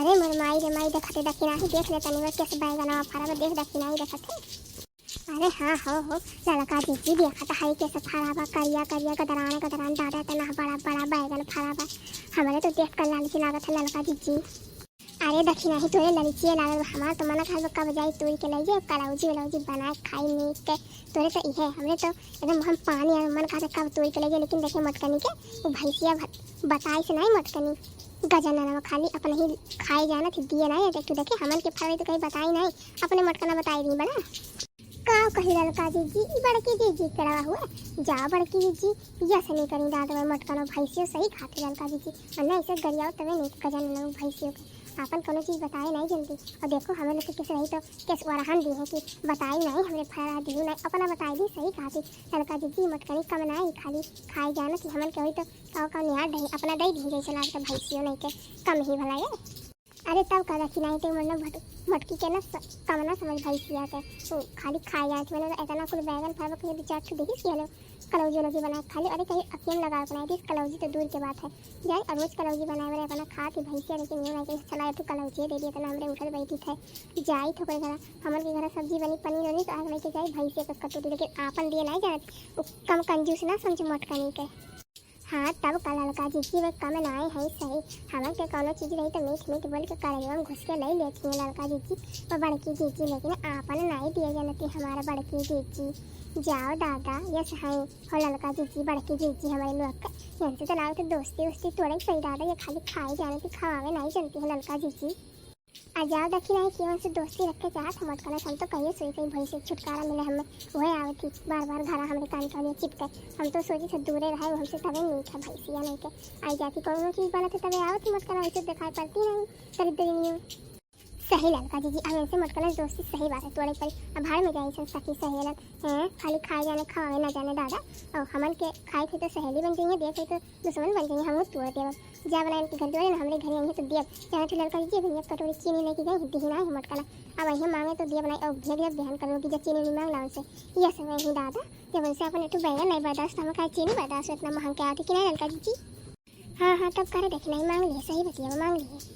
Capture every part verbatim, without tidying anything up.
अरे मोर माई रे माई, देखते दखिनाही, देख ले तनी वो कैसे बैगनवा फरा बा, देख दखिनाही देखते। अरे हाँ हो हो, ललका जिज्जी देखत है कैसे फरा बा, करिया करिया गदरान गदरान, दादा इतना बड़ा बड़ा बैगन फरा बा। हमरे तो देख कर लालची लागत है ललका जिज्जी। अरे दखिनाही तोरे ललचिए लागल बा, हमार तो मन कहत बा कब जाई तोड़ के लई जाई, कलौजी वलौजी बनाए खाई नीक के। तोरे तो इहे, हमरे तो एकदम हम पानी आ मन कहत कब तोड़ के लई जाई, लेकिन देखे मोटकनी के वो भैंसिया भत-, बताई से नहीं मोटकनी। गजाननवा खाली अपने ही खाए जाना थी, दिए नहीं, देख तू देखे हमन के फरवाई तो कहीं बताई नहीं, अपने मोटकना बताई दी बड़ा। का कही ललका जिज्जी, ई बड़की जिज्जी केड़वा हुए? जा बड़की जिज्जी, यस नहीं करी दादा, मैं मोटकनो भैंसियो सही खाती ललका जिज्जी, वरना ऐसे गरियाओ तबे नहीं गजानन भैंसियों के। आपन कोनो चीज बताए नहीं जल्दी। और देखो हमें लोग के किस रही तो किस वरहन दी है कि बताई नहीं, हमरे फरा दी नहीं, अपना बताई दी सही खाती ललका जिज्जी, मोटकनी कम नहीं खाली खाए जाना कि हमन के होई तो का का निहार दही अपना दे दी जैसे लागत भैंसियों नहीं के कम ही भला ये। अरे तब का दखिनाही ते मतलब भट-, भटकी के ना स-, कम ना समझ भैंसिया के। वो खाली खाए जात मैंने तो इतना कुल बैगन फरबा कहीं दो चार ठो देखी सी हलो कलौजी वलौजी बना के खा ली। अरे कहीं अखियम लगा के बनाई दी कलौजी तो दूर के बात है। जाई और रोज कलौजी बनाए बने अपना खात ही भैंसिया, लेकिन ये ना कि चला तू कलौजी दे दिया इतना हमरे उठल बैठी थे। जाई तो कोई घर हमन के घर सब्जी बनी पनीर वनीर तो आग लेके जाई भैंसिया के कटोरी, लेकिन आपन दिए नहीं जानत। वो कम कंजूस ना समझ मोटकनी के। हाँ, तब का ललका जिज्जी वे कम नाय है सही। हमन के कौनो चीज रही तो मीठ मीठ बोल के करेजवा में घुस के लई लेती है ललका जिज्जी, वो बड़की जिज्जी, लेकिन आपन नाय दिए जनती हमारा बड़की जिज्जी। जाओ दादा, यस है हो ललका जिज्जी, बड़की जिज्जी हमारे लोग के। इनसे तो लागत दोस्ती उस्ती तोड़े के पड़ी दादा, ये खाली खाए जानती, खवावे नाय जनती है ललका जिज्जी। आ जाओ दखिनाही कि हमसे दोस्ती रखे चाहत हम मोटकना, हम तो कहिए सोई कहीं भई से छुटकारा मिले हमें, वह आवत ही बार बार घरा हमरे कान के लिए चिपके। हम तो सोची से दूरे रहे, वो हमसे तबे नीक है भैंसिया नहीं के। आई जाती कौनो चीज बनत है तबे आवत ही मोटकना, वैसे दिखाई पड़ती नहीं करीब दो दिन यूं। सही ललका जिज्जी, अब इनसे मोटकना दोस्ती सही बात है, तोड़े पड़ी। अब भाड़ में जाई सन सखी सहेलन, हैं, खाली खाए जाने खवावे ना जाने दादा। और हमन के खाए थे तो सहेली बन जाइए, देख तो दुश्मन बन जाइए, हम तोड़ देव। जा बनाए इनके घर दुआरे ना, हमरे घर यहीं तो देव। जाना तो ललका जिज्जी, अभी एक कटोरी चीनी लेके गई, दिही ना है मोटकना। अब यहीं मांगे तो देव नहीं, और भेग जब बिहान कर लोगी, जब चीनी नहीं मांग ला उनसे। ये सब यहीं दादा, जब उनसे अपन एक बैगन नहीं बर्दाश्त, हम खाए चीनी बर्दाश्त, इतना महंग के आती कि नहीं ललका जिज्जी? हाँ, हाँ, तब करे देखी नहीं मांग लिए, सही बतिया मांग लिए।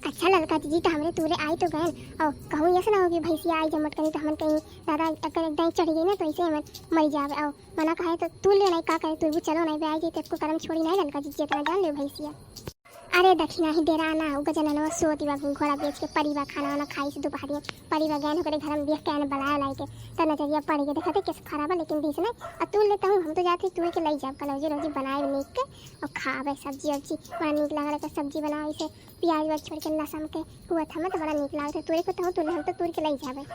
अच्छा ललका जिज्जी, तो हमरे तूरे आई तो गए, और कहूँ ऐसे ना होगी भैंसिया आई जब मोटकनी तो हमन कहीं दादा अगर एक दाई चढ़ गई ना तो ऐसे हमन मर जावे। और मना कहे तो तू ले नहीं का करे, तू भी चलो नहीं बे आई जी, तेरे को करम छोड़ी नहीं ललका जिज्जी, इतना जान ले भैंसिया। अरे दखिनाही डेरा ना, उ गजाननवा सोती बा, घोड़ा बेच के परी बा, खाना वाना खाई से दोपहरिया परी बा, गैन ओकरे घर में देख के आने बलाया लाई के, तो नजरिया पड़ गई, देखते कैसे खराब है, लेकिन बीस नहीं, और तू लेता हूँ, हम तो जाते तू के लाई जाब, कलौजी लौजी बनाए नीक के, और खावे सब्जी वब्जी, बड़ा नीक लागल के सब्जी बनावे से, प्याज व्याज छोड़ के लहसुन के हुआ था, तो बड़ा नीक लागत है। तोरे को तो तू ले, हम तो तोड़ के ले जाबे।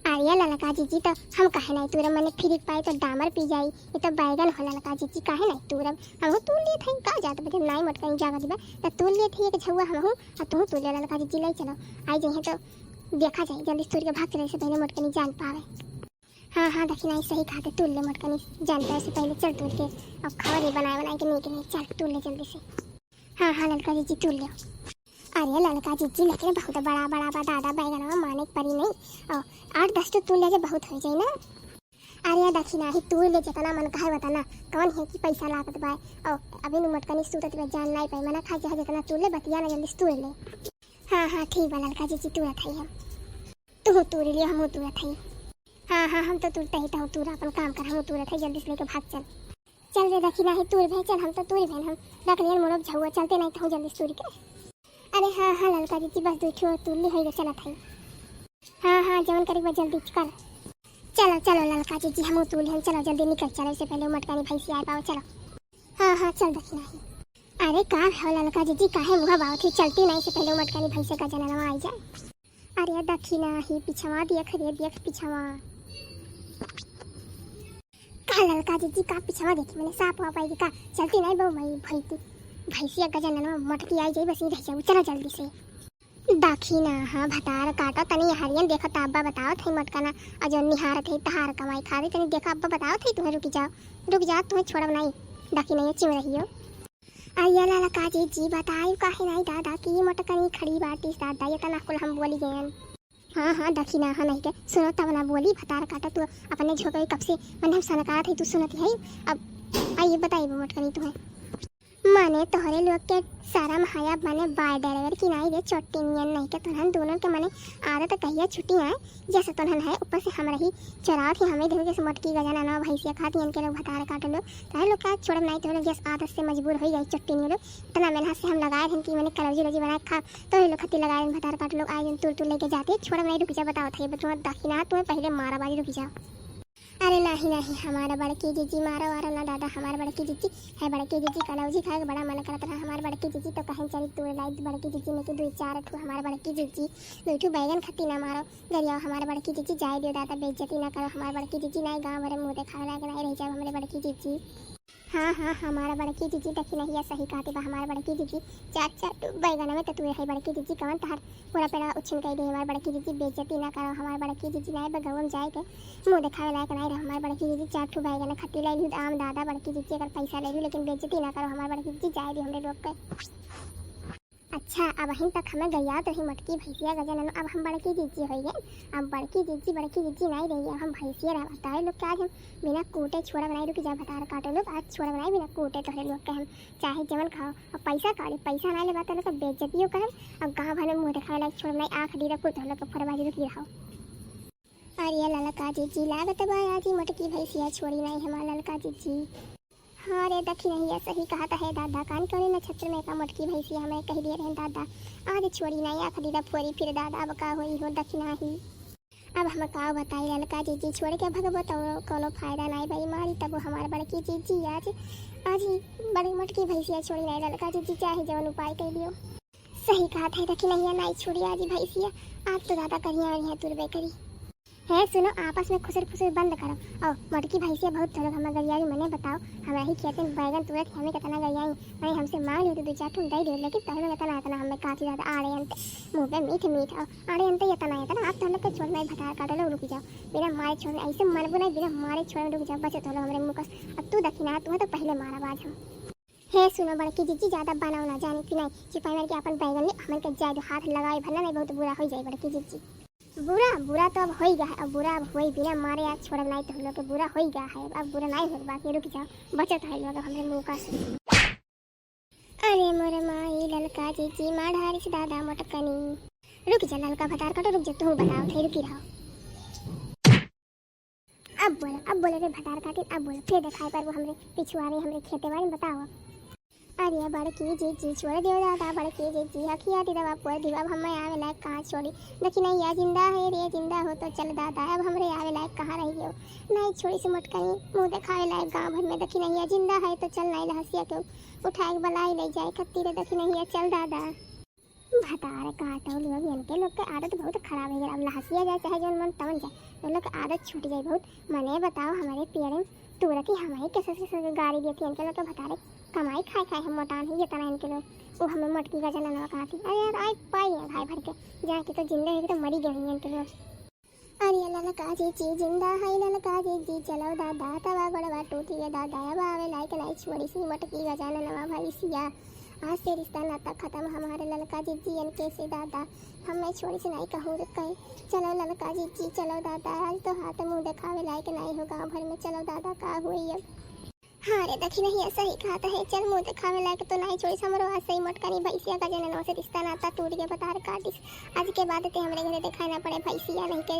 अरे ललका जिज्जी, तो हम काहे नहीं तूरब, मने फ्री पाए तो डामर पी जाई। ये तो बैगन हो ललका जिज्जी, काहे नहीं तूरब? हमहू तूर लिए थे, का जात बजे नाई मोटकनी जागत बा, तो तूर लिए थे एक झउआ हमहू, और तू तूर ले ललका जिज्जी, ले चलो। आई जइहे तो देखा जाए, जल्दी से तूर के भाग चले से पहले मोटकनी जान पावे। हाँ, हाँ, दखिनाही सही कहा थे, तूर ले मोटकनी जान पावे से पहले चल तूर के, और खावा दे बनाए बनाए के नीक नीक, चल तूर ले जल्दी से। हाँ, हाँ, ललका जिज्जी, तूर ले। अरे ललका जिज्जी, लेकिन बहुत बड़ा बड़ा बा दादा, बैगनवा माने के परी नहीं। और आठ दस ठो तूर ले जे बहुत हो जाई ना। अरे दखिनाही तूर ले, जितना मन कहे उतना, कौन है कि पैसा लागत बा। और अभी नु मोटकनी सूतत बा, जान नहीं पाई, मना खा जा, जितना तूर ले, बतिया ना, जल्दी से तूर ले। हाँ, हाँ, ठीक बा ललका जिज्जी, तूरत है हम। तू तूर लियो, हम तूरत है। हाँ, हाँ, हम तो तूरते ही, तो तू अपन काम कर, हम तूरत है, जल्दी से लेके भाग चल। चल रे दखिनाही, तूर भे, चल, हम तो तूर भे, हम रख लियन मोरब झउआ, चलते नहीं तो जल्दी से तूर के। अरे हाँ, हाँ, ललका जिज्जी, बस दू ठो तूर ली है, चलत है। हाँ, हाँ, जवन करे बा जल्दी कर। चलो, चलो, ललका जिज्जी, हम तूर लियन, चलो, जल्दी निकल, चलो, इससे पहले मोटकनी भैंसी आए पाओ, चलो। हाँ, हाँ, चल दखिनाही। अरे का हो ललका जिज्जी, काहे मुँह बावत ही, चलती नहीं से पहले मोटकनी भैंसे का जननवा आई जाए। अरे दखिनाही, पिछवा देख रे, देख पिछवा। का ललका जिज्जी, का पिछवा देखी, मैंने साफ हुआ पाई का? चलती नहीं बहु भाई, भैंसी, भैंसिया गजाननवा मोटकी आई जाई, बस ही रह जाऊ, चलो जल्दी से। दखिना, हाँ, भतार काटो, तनी हरियन देखो, त अब्बा बताओ थे मोटकना, और जो निहारत है तहार कमाई खा दे, तनी देखो, अब्बा बताओ थे, तुम्हें रुक जाओ, रुक जाओ, तुम्हें छोड़ब नहीं, दखिना ये चिम रही हो। अरे ललका जिज्जी, बताई काहे नहीं दादा कि मोटकनी खड़ी बाटिस दादा, ये तना कुल हम बोली गयन। हाँ, हाँ, दखिना, हाँ, नहीं के, सुनो तब ना बोली, भतार काटा, तू अपने झोंके कब से, मन हम सनकात है, तू सुनत है, अब आइए बताई मोटकनी तुम्हें। माने तोहरे लोग के शरम हया माने बाय डरेवर की नाई रे चोट्टी नियन नहीं के तोहन दोनों के माने आदत कहिया छुट्टी आए। जैसे तोहन है ऊपर से हमरा ही चरावत ही हमें देखो जैसे मोटकी गजाना ना भैंसिया खाती इनके लोग भतार काटो लोग। तोहरे लोग का छोड़ब नाई तोहरे लोग जैसे आदत से मजबूर हो गई चोट्टी नियन लोग। इतना मेहनत से हम लगाए रहन कि माने कलौजी लौजी बनाए खा तोहरे लोग खाती लगाए रहन भतार काटो लोग आए जन तुर तुर लेके जाते छोड़ब नाई रुक जा बताओ था ये तुम्हारा दखिना तुम्हें पहले मारा बाजी रुक जाओ। अरे नाही नाही हमारा बड़की जीजी मारो आरो ना दादा हमारा बड़की जीजी है बड़की जीजी कलौजी खाए के बड़ा मन करत रहा हमारा बड़की जीजी तो कहें चली तोड़ लाई बड़की जीजी में के दुई चार ठो हमारा बड़की जीजी दुई ठो बैगन खत्ती ना मारो गरियाओ हमारा बड़की जीजी जाए दियो दादा बेइज्जती ना करो हमारा बड़की जीजी ना गाँव भरे मुँह देखावे लायक नहीं रह जाओ हमारे बड़की जीजी। हाँ हाँ हमारा बड़की जीजी दखिनहिया सही कहती बा हमारा बड़की जीजी चार चार ठो बैगन में तो तू है बड़की जीजी कवन तहार पूरा पेड़ा उछिन कई दे हमार बड़की जीजी बेइज्जती ना करो हमार बड़की जीजी नाई बगौम जाए के मुँह देखावे लायक नाई रहो हमार बड़की जीजी चार ठू बैगन खत्ती ले लू आम दादा बड़की जीजी अगर पैसा ले लू लेकिन बेइज्जती ना करो हमार बड़की जीजी जाए दी हमरे लोग के। अच्छा अब हिन तक हमें गैयात रही मोटकी भैंसिया गजानन अब हम बड़की जीजी हो गए। अब बड़की जीजी बड़की जीजी नाई रही अब हम भैंसिया रह बताए लोग के आज हम बिना कूटे छोड़ा बनाई रुकी जा भतार काटो लोग आज छोड़ा बनाई बिना कूटे तोहरे लोग के हम चाहे जवन खाओ अब पैसा काढ़ी पैसा ना लेबा तो लोग बेइज्जतियों करब। अब गाँव भर में मुँह देखावे लायक छोड़ नहीं आँख दीदा कुल तोहन लोग के फोड़बा जरूर की रहो। अरे ललका जीजी लागत बा आज ही मोटकी भैंसिया छोड़ी नहीं हमार ललका जीजी। हाँ रे दखिनहिया सही कहत है दादा कान कौने नक्षत्र में का मोटकी भैंसिया हमें कह दिए रहे दादा। आज छोड़ी नहीं आँख दीदा फोरी फिर दादा अब का होई हो दखिना ही। अब हम का बताई ललका जीजी छोड़ के भगबो तो कोनो फायदा नाई भाई मारी तब हमार बड़की जीजी आज आज ही बड़ी मोटकी भैंसिया छोड़ी नहीं ललका जीजी चाहे जवन उपाय कर दियो। सही कहत है दखिनहिया नाई छोड़ी आज भैंसिया। आज तो दादा करिया और यहाँ तुरबे करी। है सुनो आपस में खुसर फुसर बंद करो। और मोटकी भैंसिया बहुत थोड़क हमार गरियाई मने बताओ हमरा ही खेत में बैगन तुरत हमें कितना गरियाई मने हमसे मांग लियो तो दो चार ठुम दे दे लेकिन तहरे में इतना इतना हमें काफी ज्यादा आड़े अंत मुँह पे मीठ मीठ और आड़े अंत इतना इतना आप तो हम लोग को छोड़ नहीं भतार काटो लोग रुक जाओ। बिना मारे छोड़ ऐसे मनबू नहीं बिना मारे छोड़ रुक जाओ बचत हो लो हमरे मुँह का। अब तू दखिना तुम्हें तो पहले मारा बाज हम। हे सुनो बड़की जीजी ज्यादा बनाओ ना जाने की नहीं चिपाई मार के अपन बैगन ले हमन के जाए दो हाथ लगाए भरना नहीं बहुत बुरा हो जाए बड़की जीजी। बुरा बुरा तो अब हो ही गया है अब बुरा अब हो ही बिना मारे आज छोड़ब नहीं तो हम लोग के बुरा हो ही गया है अब बुरा नहीं हो बाकी रुक जाओ। बचत है लोग हमरे मुँह का। अरे मोरे माई ललका जीजी मार ढारिस दादा मोटकनी। रुक जा ललका भतार काटो रुक जा तू बताओ थे रुकी रहो। अब बोला अब बोला रे भतार काटिन अब बोला फिर देखाई पर वो हमरे पिछुआरे हमरे खेते बारे में बताओ। अरे बड़की जीजी छोड़ दियो दादा बड़की जीजी हखिया दी दवा पोर दिवा अब हमें आवे लायक कहाँ छोड़ी। दखिनहिया जिंदा है रे जिंदा हो तो चल दादा अब हमरे आवे लायक कहाँ रह गयो। नहीं छोड़ी से मोटकनी मुँह देखावे लायक गाँव भर में दखिनहिया जिंदा है तो चल नहीं लहसिया के उठाए के बलाई ले जाए खत्ती रे दखिनहिया चल दादा। भतार काटो लोग इनके लोग के आदत बहुत खराब है अब लहसिया जाए चाहे जौन मन तवन जाए तो लोग के आदत छूट जाए बहुत। मने बताओ हमारे पियरे तुरंत ही हमारे कैसे कैसे गाड़ी देती इनके लोग के भतारे कमाई खाए खाए हम मोटान है ये तना इनके लोग वो हमें मोटकी का जलन कहती अरे यार आज पाई है भाई भर के जाके तो जिंदा है तो मरी गए हैं इनके लोग। अरे ललका जीजी जिंदा है ललका जीजी चलो दादा तवा गोड़वा टूटी है दादा अब आवे लायक नहीं छोड़ी सी मोटकी गजानन नवा भैंसिया। आज से रिश्ता नाता खत्म हमारे ललका जीजी इनके से दादा। हम नहीं छोड़ी से नहीं कहूँ रुक गए। चलो ललका जीजी चलो दादा आज तो हाथ मुँह दिखावे लायक नहीं हो गाँव भर में चलो दादा का हुई अब। हाँ रे दखिनहिया सही कहत है चल मुँह देखावे लायक तो नाई छोड़िस हमरो आज सही मोटकनी भैंसिया का जननवा से रिश्ता नाता टूट गया भतार काटिस। आज के बाद ते हमरे घरे देखाए ना पड़े भैंसिया नहीं के।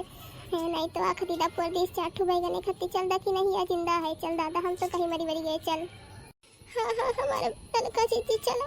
है, नहीं तो आँख दीदा पोर दिस चार ठू बैगने खत्ती चल दखिनहिया जिंदा है चल दादा हम तो कहीं मरी मरी गए चल। हाँ हाँ हमारा ललका जीजी चलो।